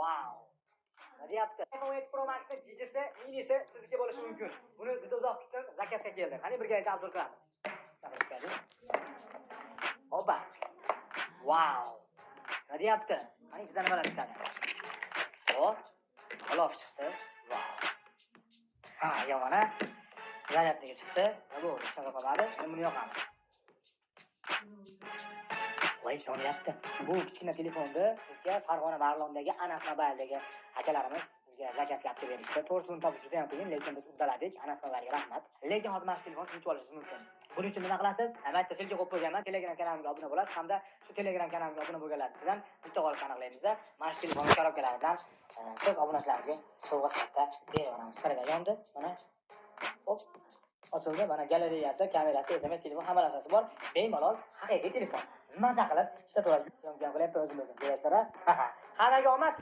Vau! Nima deyapti? iPhone 7 Pro Max'ni jijisi, minisi sizniki bo'lishi mumkin. Buni juda uzoq kutdim, заказ ga keldi. Qani, birgalikda обзор qilamiz. Opa. Vau! Nima deyapti? Qani, ichidan nimalar chiqadi? O, g'ilof chiqdi. Vau! Ha, yomon a? Zaryadniki chiqdi. Va bu hech narsa qolmadi. Endi buni yoqamiz. Voy, yonyapti. Bu kichkina telefonni bizga Farg'ona Marg'ilondagi Anas Mobiledagi akalarimiz bizga заказ ga olib kelib berishdi. To'g'risi, buni topish juda ham qiyin, lekin biz uddaladik. Anas Mobilega rahmat. Lekin hozir mana shu telefonni siz yutib olishingiz mumkin. Buning uchun nima qilasiz? Albatta, ссылка qo'yib qo'yganman. Telegram kanalimga obuna bo'lasiz hamda shu Telegram kanalimga obuna bo'lganlar ichidan bitta g'olibni aniqlaymizda, mana shu telefonni коробка lari bilan siz obunachilarimizga sovg'a sifatida berib yuboramiz. Qaranglar, yondi. Mana. Hop. Ochildi. Mana galereyasi, kamerasi, SMS, telefon, hamma narsasi bor. Bemalol haqiqiy telefon. Maza qilib ishlataverasiz. Съёмка ham qilyapti o'zim o'zim. Ko'rasizlar, a? Hammaga omad.